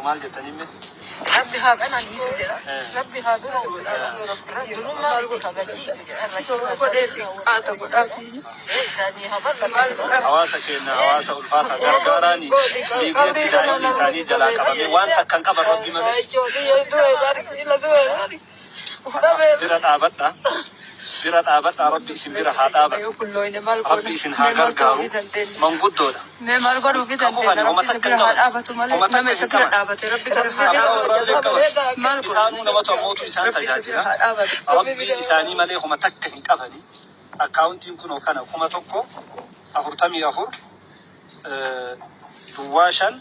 Maal jettanii mee? Rabbi haa qananiisu jedha. Rabbi haa duroomu jedha. Durummaa itti haa gadhiisu jedha. Soba godheefi qaata godhaafi. Isaanii haa bal'atu. Hawaasa keenya hawaasa ulfaata gargaaraani Liibiyaatti daa'imni isaanii jalaa qabamee waan takka hin qaban Rabbi malee. Bira dhaabadha. Bira dhaabadha, Rabbi isin bira haa dhaabatu. Yoo kullooyne maal goona? Rabbi isin haa Mee maal gargaaru. ta'uufi dandeenya? Manguddoodha. Mee maal godhuufi Ka dandeenya? kufani homa Rabbi isa takka bira hin haa qaban. dhaabatu malee Homa nama takka isa hin bira qaban. dhaabate Rabbi bira haa Abbaa dhaabatu. warraallee hin qaban. Maal goona? Isaanuu namatu ammootu isaan Rabbi isa bira tajaajila. haa dhaabatu. Rabbii isaanii malee homa takka hin qabani. Akkaawuntiin kunoo kana 1044 05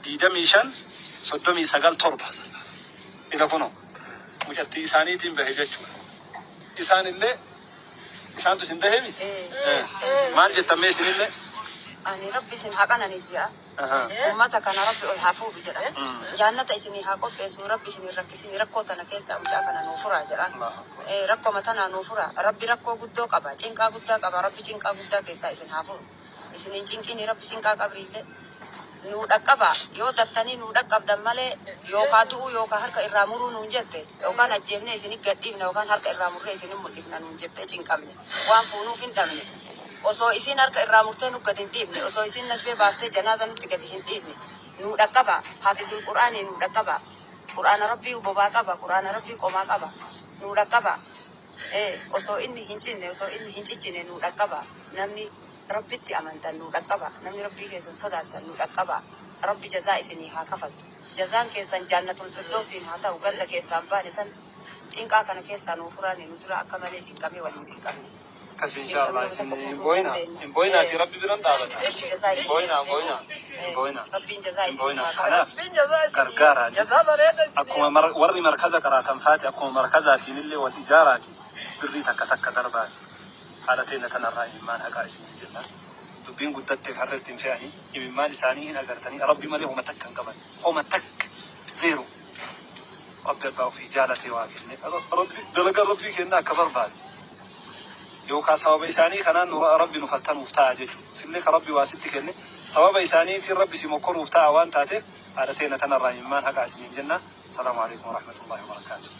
25 39 7 ila kunoo mucattii isaaniitiin bahe jechuudha. Isaan illee isaantu isin dahemi? Maal jettan mee isinillee? Ani Rabbi isin haa qananiisu jedha. Uummata kana Rabbi ol haa fuudhu jedha. Jaannata isinii haa qopheessu, Rabbi isin hin rakkisin, rakkoo tana keessaa mucaa kana nuu furaa jedha. Rakkoma tanaa nuu furaa. Rabbi rakkoo guddoo qaba. Cinqaa guddaa qaba. Rabbi cinqaa guddaa keessaa isin haa furu. Isin hin cinqini, Rabbi cinqaa qabriillee. Nuu dhaqqabaa. Yoo daftanii nuu dhaqqabdan malee yookaa du'uu yookaa harka irraa muruu nuun jette, yookaan ajjeefnee isinit gadhiifna yookaan harka irraa murree isinin mul'ifna nuun jettee cinqamne. Waan fuunuuf hin dhabne. Osoo isiin harka irraa murtee nu gad hin dhiifne, osoo isiin nasbee baaftee janaaza nutti gadi hin dhiifne. Nuu dhaqqabaa. Haafizul Qur'aanii nuu dhaqqabaa. Qur'aana Rabbii bobaa qaba, Qur'aana Rabbii qomaa qaba. Nuu dhaqqabaa. Ee, osoo inni hin cinne, osoo inni hin ciccine nuu dhaqqabaa. Namni Rabbitti amantan nuu dhaqqabaa. Namni Rabbii keessan sodaattan nuu dhaqqabaa. Rabbi jazaa isinii haa kafalu. Jazaan keessan Jaannatul Firdowsiin haa ta'u. Ganda keessaa hin baane san cinqaa kana keessaa nuu furaani nu dura akka malee cinqamee waliin cinqamne. Akkas inshallah isin hin booyina hin booyinaati, Rabbi biran dhaabata. Hin booyina, hin booyina, hin booyina. Rabbiin jazaa hin isinii booyina. haa kafalu. Kanaaf gargaaraani akkuma warri markaza qaraatan faati akkuma markazaatiin illee wal ijaaraati birrii takka takka darbaati. Haadha teenna tanarraa imimmaan haqaa isiniin jenna. Dubbiin guddatteef harreetti hin fe'anii imimmaan isaanii hin agartanii. Rabbi malee homa takka hin qaban. Homa takka, zero. Rabbi abbaa ofii jaalatee waa kenne. Rabbi dalagaan Rabbii kenna akka barbaade. Yookaan sababa isaanii kanaan nu Rabbi nu fattanuuf ta'a jechuudha. Sillee ka Rabbi waa sitti kenne sababa isaaniitiin Rabbi si mokkoruuf ta'a waan taateef haadha teenna tanarraa imimmaan haqaa isiniin jenna. Salaamu alaikum warahmatullahi wabarakaatuh.